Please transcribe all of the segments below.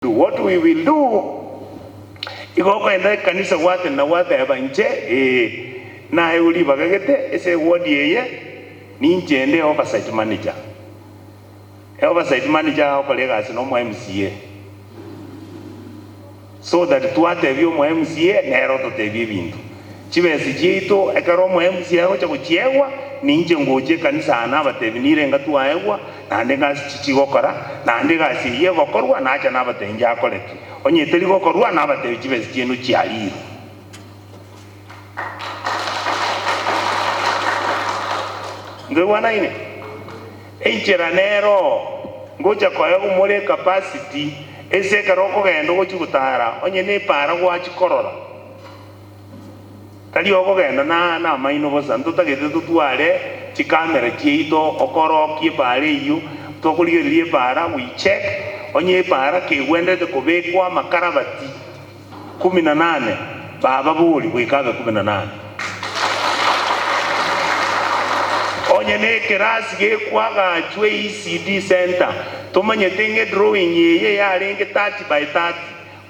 Do what we will do, igo okoenda ekanisa gwatenena gwateba inche ee naegwe ribaga gete ase eward eye ninche inde oversight manager. Oversight manager agokora egasi na omo MCA so that twatebia omo MCA nere ototebia ebinto. Chibesa chiaito ekero omo MCA agocha gochiegwa ninche ngocha ekanisa aa nabatebi nirenga twaegwa Naende egasi chichigokora, naende egasi eyio egokorwa, nacha nabatebi inche akoretwe. Onye eteri gokorwa, nabatebi chibesa chiaino chiarirwe. Ntoigwanaine? Enchera nero ngocha koegwa more ecapacity ase ekero okogenda ogochia gotara, onye nepaara gwachia korora. Tari okogenda namaino bosa, ntotagete totware chicamera chiaito okorokia epaara eyio, tokorigereria epaara we check onye epaara kegwenerete kobekwa amakarabati kumi na nane baba bori goika abe kumi na nane. Onye ne ekerasi gekwagachwa ECD centre tomanyete ng'a edrawing eye yarenge 30 by 30.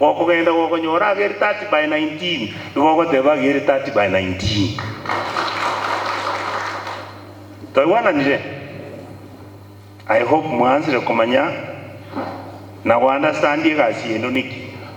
Gokogenda gokonyora agere 30 by 19, igo ogoteba agere 30 by 19. Twaigwananire? I hope mwaanzire komanya na go understand egasi eno niki.